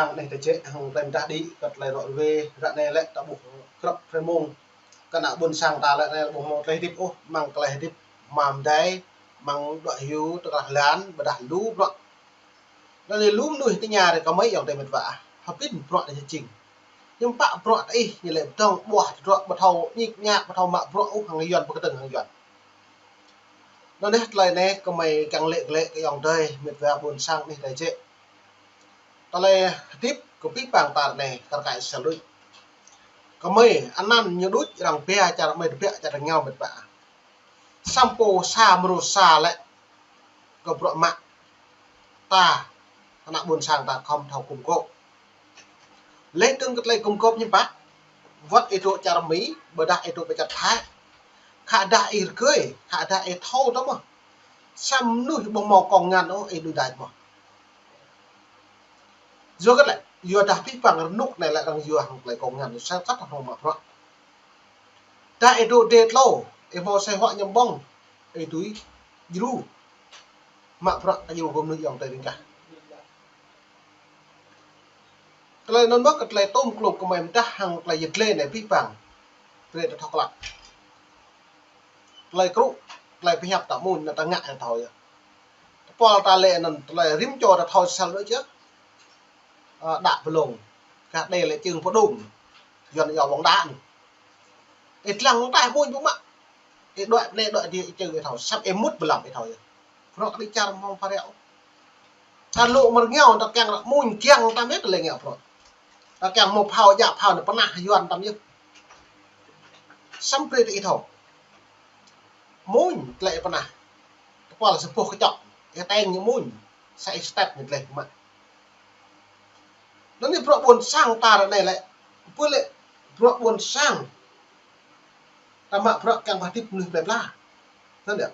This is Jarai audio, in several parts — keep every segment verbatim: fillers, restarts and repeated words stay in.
Hăng anai ta čĕ hăng tơlơi mơdah đĭ kơ tơlơi rŏ ruai ră anai lĕ ta ƀuh krăp hrơi mông. Kơ ană ƀôn sang ta lĕ anai ƀu hmâo tơlơi hơdip ôh, mơ̆ng tơlơi hơdip mơ̆ng mơdai, mơ̆ng đuaĭ hyu tơkrah lan, ƀôdah lu bruă. Anŭn lĕ lu mơnuih tơña ră kơ mơi ayŏng adơi met wa. Hơbĭn bruă anai jing. Hiư̆m pă bruă ta ih ñu lĕ pơdơ̆ng ƀuah tơdruă ƀu thâo ñik ñak ƀu thâo mă bruă ôh hăng Yuan pơkơdơ̆ng hăng Yuan. Anŭn yơh tơlơi anai kơ mơi kiăng lĕ glaĭ kơ ayŏng adơi met wa ƀôn sang anai ta čĕ. Tơlơi hơdip kơ abih bang ta anai kar kaĭ sa luč. Kơ mơi anăn ñu đuč arăng ba čar mơi tơbiă čar rơngiao met wa. Samơ̆ pô sa mrô sa lĕ kơ bruă mă. Ta, ană ƀôn sang ta khŏm thâo gum gôp. Lĕ tơ̆ng kơ tơlơi gum gôp ñu pă. Wơ̆t ih dŏ čar Mi, ƀôdah ih dŏ pơ čar Thái. Khă dah ih rơgơi, khă dah ih thâo tơ mơ̆. Samơ̆ mơnuih ƀu hmâo kông ngăn ôh, ih đuaĭ đač mơ̆. Yua kơ lĕ, yua dah abih bang rơnŭk anai lĕ arăng yua hăng tơlơi kông ngăn, sa kăt hăng mă bruă. Dah ih dŏ dêh tlâo, ih hmâo asơi huă ñăm ƀơ̆ng, ih tui djru. Mă bruă kơ djru gum mơnuih ayŏng adơi ƀing gah. Tơlơi anŭn mơ̆ kơ tơlơi tôm klôm kơ mơi mơdah hăng tơlơi yet lĕ anai abih bang. Brơi ta thâo klă. Tơlơi krŭ, tơlơi pơhiăp ta mơ̆n, anŭn ta ngă ta thâo yơh. Tơpul ta lĕ anŭn tơlơi rĭm čô ta thâo sel đôč yơh. Ơ, đă pơlông. Kah đe lĕ čưng pơdông. Yuan yua bóng đá anŭn. Ih lăng ta ƀuñ ƀu mă. Ih đuaĭ anai đuaĭ adih ih čưng ih thâo. Samơ̆ ih mŭt ƀlŏng ih thâo yơh. Bruă kơ đĭ čar mơ̆ng pha reo. Ta lŏ mơ̆ng rơngiao ta kiăng ră mơ̆n kiăng ta met lĕ rơngiao bruă. Ta kiăng hmâo phao djă phao anai pơnah Yuan tăm yơh. Samơ̆ brơi ta ih thâo. Mơ̆n tơlơi pơnah. Tơpul sa boh kơčŏk. Ih teng ñu mơ̆n. Sa ih step ñu tơlơi mă. Anŭn yơh bruă ƀôn sang ta ră anai lĕ. Pơ lĕ bruă ƀôn sang. Ta mă bruă kiăng pơhơdip mơnuih plơi pla. Anŭn yơh.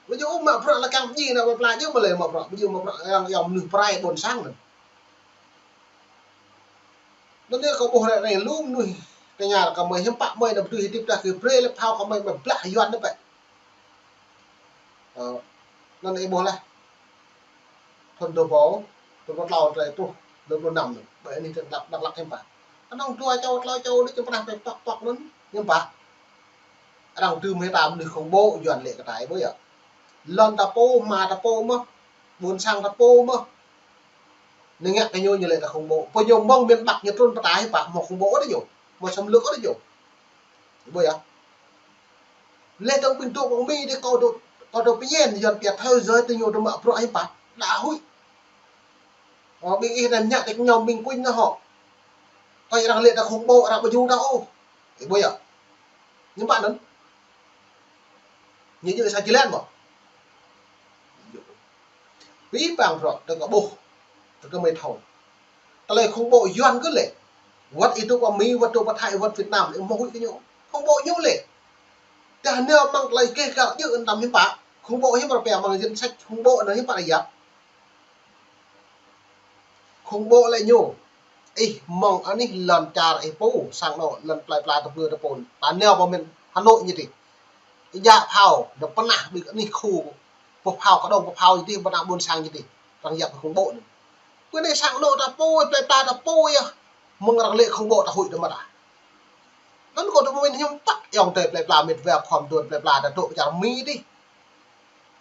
Ƀu djơ̆ ôh mă bruă lĕ kiăng pơdjai ană plơi pla djơ̆ mơ̆ lĕ mă bruă. Ƀu djơ̆ mă bruă arăng yua mơnuih pơrai ƀôn sang anŭn. Anŭn yơh kâo ƀuh ră anai lu mơnuih tơña kơ mơi hiư̆m pă mơi anŭn pơdui hơdip dah kơ brơi lĕ phao kơ mơi mơi blah Yuan anŭn bĕ. Ơ, anŭn ih ƀuh laih. Thŭn dua rơbâo, dua rơbâo tlâo tơlơi truh, dua rơbâo năm anŭn. Ƀơi anih Dak Lak, Dak Lak hiư̆m pă. Anŭn dua čô, tlâo čô đôč čơmprah pơpŏk pŏk anŭn, hiư̆m pă. Arăng dưm hĭ ta mơnuih khủng bố Yuan lĕ kơ ta ih ƀuh yơh. Lŏn ta pô, hma ta pô mơ̆. Ƀôn sang ta pô mơ̆. Anai ngă kơ ñu ñu lĕ ta khủng bố. Pơ ñu mơ̆ng miền Bắc ñu trŭn pơ ta hiư̆m pă, hmâo khủng bố ôh đôč ñu. Hmâo xâm lược ôh đôč ñu. Ih ƀuh yơh. Lĕ tơ̆ng ƀing dŏ ƀơ̆ng Mi dih kâo dŏ, kâo dŏ pơñen Yuan pia thâo yơh tơ ñu dŏ mă bruă hiư̆m pă. Đa huĭ. Ơ, ƀing ih anai mơñă tĕk ñu ƀing kuñ anŭn hŏ. Tơl arăng lĕ ta khủng bố, arăng ƀu djru ta ôh. Ih ƀuh yơh. Hiư̆m pă anŭn. Ñu djơ̆ sa jơlan mơ̆. Abih bang bruă tơ kơ ƀuh, tơ kơ mơi thâo. Tơlơi khủng bố Yuan kơ lĕ. Wơ̆t ih dŏ pơ Mi, wơ̆t dŏ pơ Thái, wơ̆t Việt Nam, ih hmâo huĭ kơ ñu. Khủng bố ñu lĕ. Dah nao mơ̆ng tơlơi keh găl djơ̆ anŭn tăm hiư̆m pă. Khủng bố hiư̆m pă mơ̆ng danh sách khủng bố anŭn hiư̆m pă yap. Khủng bố lĕ ñu. Ih mơ̆ng anih lŏn čar ih pô, sang anŭn lŏn plơi pla tơpơ̆ tơpôn. Ta nao pơ miền Hà Nội ñu dih. Ih djă phao, anŭn pơnah ƀing anih khu, pơ phao kơđông, pơ phao ñu dih, pơ ană ƀôn sang ñu dih. Arăng yap khủng bố anŭn. Pơ anai sang anŭn ta pô, plơi pla ta pô yơh. Mơ̆ng arăng lĕ khủng bố ta huĭ tơ mơta. Anŭn kâo dŏ mơ̆n hiư̆m pă, ayŏng adơi plơi pla met wa khŏm dŏ plơi pla ta dŏ čar Mi dih.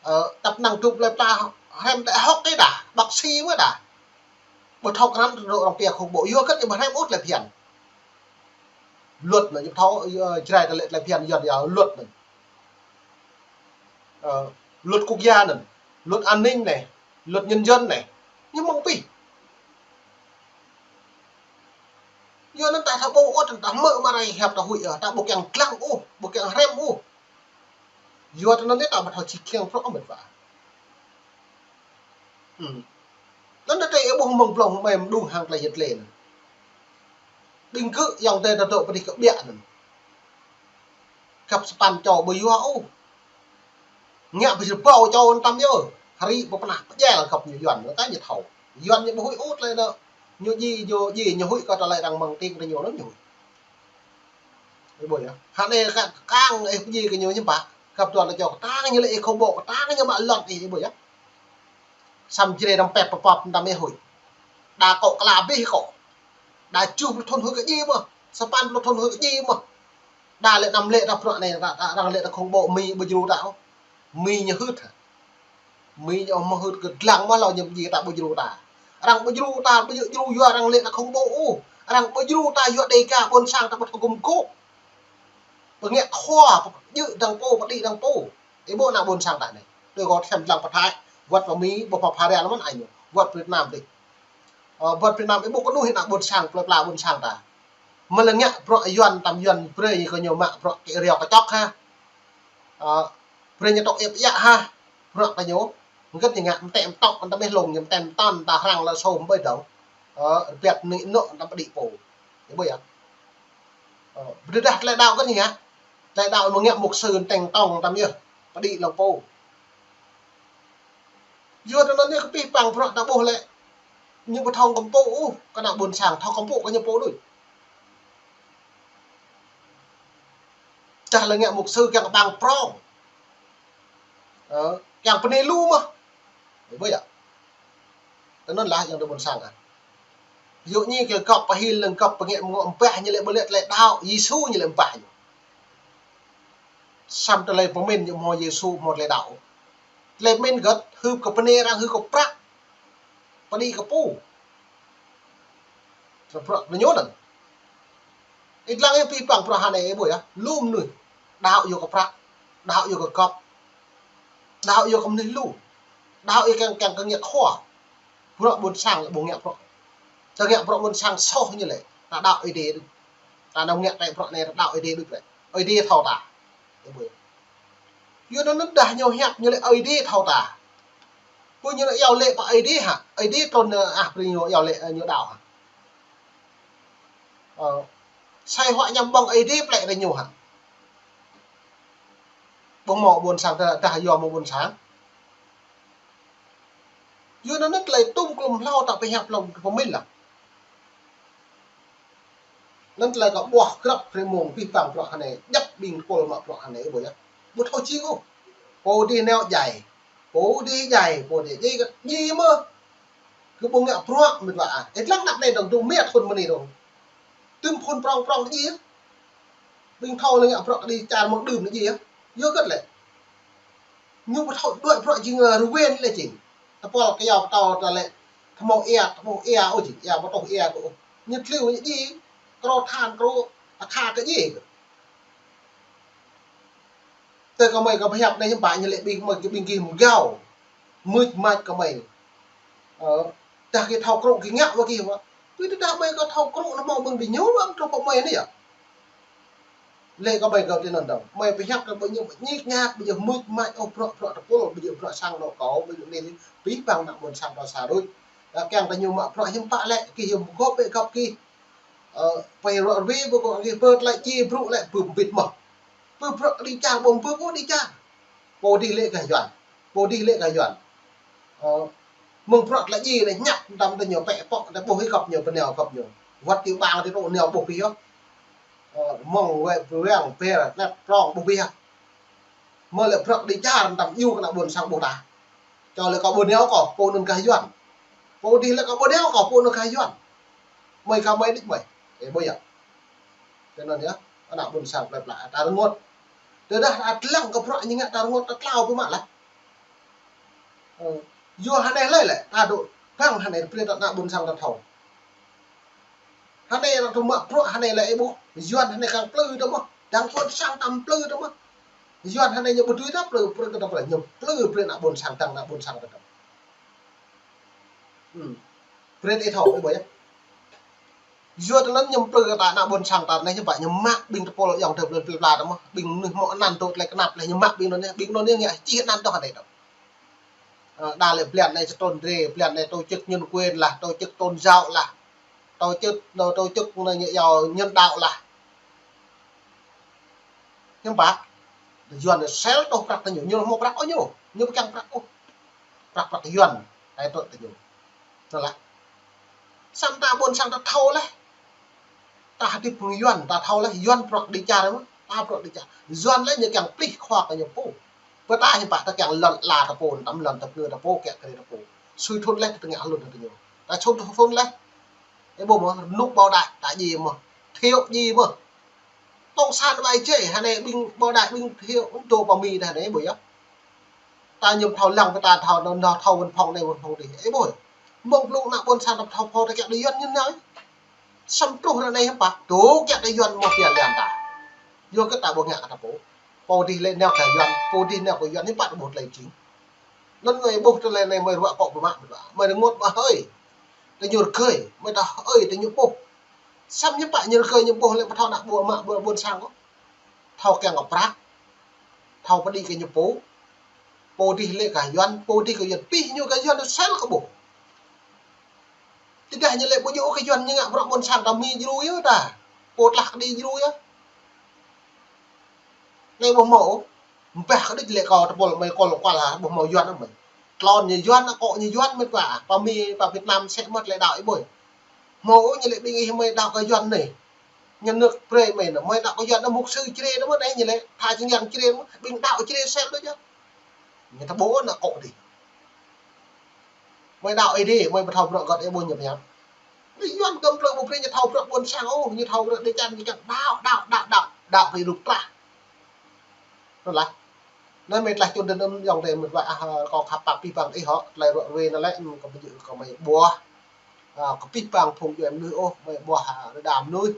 Ơ, tăp năng tŭ plơi pla hrăm đại học đôč đa, bác sĩ mơ̆ đa. Ƀu thâo krăn tơdŏ arăng pia khủng bố, yua kơ ih ƀu hrăm ôh tơlơi phiăn. Luật anŭn, ñu thâo, ơ, Jrai ta lĕ tơlơi phiăn Yuan yua luật anŭn. Ơ, luật quốc gia anŭn, luật an ninh anai, luật nhân dân anai. Ñu mơ̆ng pih. Yua anŭn ta thâo ƀuh ôh, ta hmư̆ mă rai hiăp ta huĭ, ơ, ta ƀu kiăng lăng ôh, ƀu kiăng hrăm ôh. Yua tơ anŭn ta ƀu thâo či kiăng prŏng ôh met wa. Hmm. Anŭn ta ih ƀuh mơ̆ng blŏng mơi mơđung hăng tơlơi yet lĕ anŭn. Ƀing gơ̆ ayŏng adơi ta dŏ pơ dih kơ ƀiă anŭn. Găp sapăn čô ƀu yua ôh. Ngă ƀơi rơbâo čô anŭn tăm yơh. Hơri pơpơnah pơdjai lăng găp ñu Yuan, kơ ñu thâo. Yuan ñu ƀu huĭ ôh tơlơi anŭn. Ñu djai, ñu djai, ñu huĭ kơ tơlơi arăng mơ̆ng tring kơ ñu anŭn ñu huĭ. Ih ƀuh yơh. Hă anai kơ kang ih pơdjai kơ ñu hiư̆m pă. Găp Yuan ta čô kơtang ñu lĕ ih khủng bố, kơtang ñu mă lŏn ih, ih ƀuh yơh. Samơ̆ Jrai arăng pĕp pơpŏp tăm ih huĭ. Đa kŏ kla bih kŏ. Đa tơjuh pluh thŭn hơ̆ kơ djai mơ̆. Sapăn pluh thŭn hơ̆ kơ djai mơ̆. Đa lĕ anăm lĕ ta bruă anai, ta, ta, arăng lĕ ta khŏng ƀô̆ Mi ƀu djru ta ôh. Mi ñu hưt hă. Mi ñu mơ̆ hưt kơ dlăng mơ̆ hlâo ñu djai ta ƀu djru ta. Arăng ƀu djru ta, ƀu djru yua arăng lĕ ta khŏng ƀô̆ ôh. Arăng ƀu djru ta yua Dêga ƀôn sang ta ƀu thâo gum gôp. Pơngĕt khua, pơdjơ̆ dăng pô, pơđĭ dăng pô. Ih ƀuh ană ƀôn sang ta anai. Tui kâo thim dlăng pơthai, wơ̆t pơ Mi, ƀuh pơ Pharia lăm anai ñu. Wơ̆t Việt Nam dih. Ơ, wơ̆t Việt Nam, ih ƀuh kơnuih ană ƀôn sang, plơi pla ƀôn sang ta. Mơ̆ lĕ ngă bruă Yuan, tăm Yuan brơi kơ ñu mă bruă kơ riao kơčŏk hă. Ơ, brơi ñu tŏk ĕp yă hă. Bruă kơ ñu. Hơget ñu ngă, mơtĕ mơtŏk, tăm ih lông, ñu mơtĕ mơtŏn, ta hrăng lĕ sôm ƀơi dŏng. Ơ, rơbet nui nŏ, tăm pơđĭ pô. Ih ƀuh yơh. Ơ, ƀiădah tơlơi đaŏ kơ ñu ngă. Tơlơi đaŏ mơ̆ ngă mục sư teng tong tăm yơh. Pơđĭ lăng pô. Yua anŭn yơh kơ pih păng bruă ta ƀuh lĕ. Ñu ƀu thâo kơm pô ôh, kơ ană ƀôn sang thâo kơm pô kơ ñu pô đôč. Čah lĕ ngă mục sư kiăng kơ ƀang prong. Ơ, kiăng pơnê lu mơ̆. Ih ƀuh yơh. Tui anŭn lah ayŏng adơi ƀôn sang ah. Yua ñu kơ gŏp pơhil lăng gŏp pơngĕt mơ̆ng ƀah ñu lĕ ƀu lĕ tơlơi đaŏ, Yêsu ñu lĕ ƀah ñu. Samơ̆ tơlơi pơmĭn ñu hmâo Yêsu hmâo tơlơi đaŏ. Tơlơi pơmĭn gơ̆t, hưp kơ pơnê arăng hưp kơ prăk. Pơđĭ kơ pô. Tơlơi bruă kơ ñu anŭn. Ih dlăng yơh pih păng bruă hơnai ih ƀuh yơh. Lu mơnuih. Đaŏ yua kơ prăk. Đaŏ yua kơ gŏp. Đaŏ yua kơ mơnuih lu. Đaŏ yua kiăng, kiăng kơ ngă khua. Bruă ƀôn sang lĕ ƀu ngă bruă. Ta ngă bruă ƀôn sang soh ñu lĕ. Ta đaŏ Ơi Adai đôč. Ta anăm ngă tơlơi bruă anai ta đaŏ Ơi Adai đôč lĕ. Ơi Adai thâo ta. Ih ƀuh yơh. Yua anŭn dah ñu hiăp ñu lĕ Ơi Adai thâo ta. Pô ñu lĕ iâu laĭ pơ Ơi Adai hă. Ơi Adai trŭn, ơ, ah, brơi ñu iâu laĭ, ơ, ñu đaŏ hă. Ơ, sai huă ñăm ƀơ̆ng Ơi Adai plĕ ră ñu hă. Ƀơ̆ng mơ̆ ƀôn sang ta, dah yua mơ̆ ƀôn sang. Yua anŭn tơlơi tŭm klum hlâo ta pơhiăp hlâo pơmĭn lah. Anŭn tơlơi kơ ƀuah grăp rơmông pih păng bruă hơnai, djăp ƀing tơpul mă bruă hơnai ƀuh yơh. Ƀu thâo jing ôh. Pô dih nao djai. Pô dih djai, pô dih djai kơ djai mơ̆. Kơ ƀu ngă bruă mĭt wa ah. Ih dlăng anăp anai dŏng, dŏng mĕt thŭn mơ̆ng anai dŏng. Tŭm phŭn prong prong djai. Ƀing thâo lĕ ngă bruă kơ dih čar mơ̆ng đưm djai. Yua hơget lĕ. Ñu ƀu thâo đuaĭ bruă jing, ơ, rơwen lĕ jing. Tơpul kơ yua pơtâo ta lĕ. Tơmâo ia, tơmâo ia ôh jing. Ia pơtôh ia kơ ôh. Ñu tliu ñu djai. Krô than, krô akha kơ djai kơ. Tơ kơ mơi kơ pơhiăp anai hiư̆m pă ñu lĕ ƀing mơi kơ ƀing gih mơgao. Mưč mač kơ mơi. Ơ, dah gih thâo krŭ gih ngă wă gih wă. Tui tơdah mơi kơ thâo krŭ nao mơ̆ng ƀing ñu wă truh pơ mơi anai yơh. Lĕ kơ mơi kơ tui anŭn dŏng. Mơi pơhiăp kơ ƀing ñu ñik ñak, ƀing ñu mưč mač, ôh, bruă, bruă tơpul, ƀing ñu bruă sang anŏ kâo, ƀing ñu anai, pih păng ană ƀôn sang ta sa đôč. Dah kiăng ta ñu mă bruă hiư̆m pă lĕ, gih hiư̆m gŏp bĕ gŏp gih. Ơ, pơi ruă rơwe ƀu kơ gih pơ tơlơi djai brŭ lĕ pơm bit mơ̆. Pơ bruă kơ dih čar ƀơ̆ng pơ pô dih čar. Pô dih lĕ gah Yuan. Pô dih lĕ gah Yuan. Ơ, mơ̆ng bruă tơlơi djai anai ñăp tăm tơ ñu pĕ pŏk tơ ƀuh hĭ gŏp ñu pơnao gŏp ñu. Wăt ti ƀang ti tŭ nao ƀuh pih yơh. Ơ, mơ̆ng wĕ pơwang pơr tlet prong ƀuh pih yơh. Mơ̆ lĕ bruă kơ dih čar tăm iâu kơ ană ƀôn sang ƀuh ta. Čô lĕ kâo ƀu nao kâo, pô anŭn gah Yuan. Pô dih lĕ kâo ƀu nao kâo, pô anŭn gah Yuan. Mơi kơ mơi đĭč mơi. Ih ƀuh yơh. Tui anŭn yơh, ană ƀôn sang plơi pla ta rơngot. Tơdah ta dlăng kơ bruă ñu ngă ta rơngot ta tlao pơmă lah. Ơ, yua hơnai hlơi lĕ, ta dŏ băng hơnai brơi ta ană ƀôn sang ta thâo. Hơnai arăng tŭ mă bruă hơnai lĕ ih ƀuh, Yuan hơnai kiăng plư ta mơ̆, dăng ƀôn sang tăm plư ta mơ̆. Yuan hơnai ñu ƀu dưi ta plư, plư kơ ta plư, ñu plư brơi ană ƀôn sang dăng ană ƀôn sang ta tăm. Hmm. Brơi ih thâo, ih ƀuh yơh. Yua tơ anŭn ñu plư kơ ta ană ƀôn sang ta anai hiư̆m pă ñu mă ƀing tơpul ayŏng adơi plơi pla ta mơ̆. Ƀing mơnuih hmâo anăn tŭ tơlơi kơnăp lĕ ñu mă ƀing anŭn ñu ngă čih anăn tŏ hơnai tŏ. Ơ, đa lĕ blan anai čơtrôn drê, blan anai tổ chức nhân quyền lah, tổ chức tôn giáo lah. Tổ chức, tổ chức anai ñu iâu nhân đạo lah. Hiư̆m pă? Yuan sel tŏ prăk ta ñu, ñu hmâo prăk ôh ñu. Ñu ƀu kiăng prăk ôh. Prăk prăk Yuan, ai tŏ ta ñu. Tơlah. Samơ̆ ta ƀôn sang ta thâo laih. Ta hơdip hăng Yuan, ta thâo laih, Yuan bruă kơ dih čar mơ̆, ta bruă kơ dih čar. Yuan lĕ ñu kiăng plih khua kơ ñu pô. Pơ ta hiư̆m pă ta kiăng lŏn ala ta pô, tăm lŏn tơpơngư ta pô, kiăng kơ dih ta pô. Sui thŭn laih ta tơngă hlŭn ta ñu. Ta sum thun laih. Ih ƀuh mơ̆, rơnŭk ƀô̆ đai, ta ji mơ̆. Thiu ji mơ̆. Tong san ƀai čê, hơnai ƀing ƀô̆ đai ƀing thiu, ƀing tô pơ Mi ta hơnai ƀuh yơh. Ta ñu ƀu thâo lăng pơ ta thâo, nao, nao thâo văn phòng anai văn phòng adih. Ih ƀuh. Mơ̆ng blung ană ƀôn sang ta ƀu thâo phô ta kiăng đĭ Yuan ñu nao. Sum truh ră anai hiư̆m pă, tô kiăng đĭ Yuan mơ̆ pia lian ta. Yua kơ ta ƀu ngă kơ ta pô. Pô adih lĕ nao kơ Yuan, pô adih nao kơ Yuan hiư̆m pă ta ƀuh tơlơi jing. Anŭn mơi ƀuh tơlơi anai mơi ruă kŏ pơmă mơ̆n. Mơi rơngot mă hơi. Tơ ñu rơgơi, mơi ta hơi tơ ñu ƀuh. Sum ñu pă ñu rơgơi ñu ƀuh lĕ pơthâo ană ƀuôn mă ƀuôn, ƀuôn sang kơ. Thâo kiăng kơ prăk. Thâo pơđĭ kơ ñu pô. Pô adih lĕ kơ Yuan, pô adih kơ Yuan. Pih ñu kơ Yuan sel kơ ƀuh. Tơdah ñu lĕ ƀu djơ̆ kơ Yuan ñu ngă bruă ƀuôn sang ta Mi djru yơh ta. Pô tlah kơđi djru yơh. Anai ƀu hmâo. Mpeh kơ đĭ lĕ kâo tơpul mơi kol kual ha, ƀu hmâo Yuan mơi. Tlôn ñu Yuan, akŏ ñu Yuan mĕt wa. Pơ Mi, pơ Việt Nam sĕ mơ̆t lĕ đaŏ ih ƀuh. Hmâo ñu lĕ ƀing ih mơi đaŏ kơ Yuan anai. Nhà nước brơi mơi anai, mơi đaŏ kơ Yuan anai mục sư Jrai anai mơ̆ anai ñu lĕ, tha čơngiăng Jrai mơ̆, ƀing đaŏ Jrai sel đôč yơh. Ñu ta ƀuh ană akŏ adih. Mơi đaŏ ih đĭ, mơi ƀu thâo bruă gơ̆t ih ƀuh ñu pơhiăp. Đĭ Yuan gơ̆m plơi ƀu brơi ñu thâo bruă ƀuôn sang ôh, ñu thâo bruă đĭ čan, ñu čan đaŏ, đaŏ, đaŏ, đaŏ kơ ih rŭk trah. Anŭn lah. Anŭn mơi tlaih čun dơ̆n anŭn yŏng tê mĕt wa ah, kâo khăp pap pih pang ih hŏ, tơlơi ruă ruê anŭn lĕ, kơ mơi, kơ mơi ƀuh. A, kơ pih pang phung djuai mơnuih ôh, mơi ƀuh, a, rơđah mơnuih.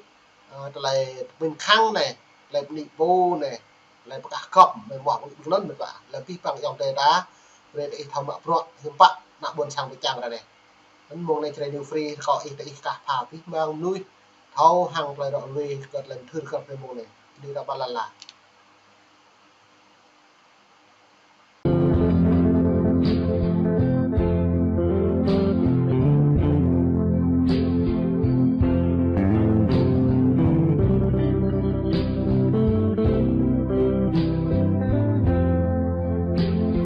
A, tơlơi pơmĭn khăng anai, tơlơi pơnĭ pô anai, tơlơi pơkah gŏp, mơi ƀuh ƀing anŭn mĕt wa. Tơlơi pih pang yŏng tê ta, brơi tơ ih thâo mă bruă, hiư̆m pă, ană ƀuôn sang pơčang ră anai. Anŭn mơ̆ng anai Jrai New Free, rơkâo ih tơ ih kah pha pih pang mơnuih, thâo hăng tơlơi ruă ruê, kơ tơlơi mơthưr kơ brơi mơ̆ng anai. Đĭ ta ƀă lăn la.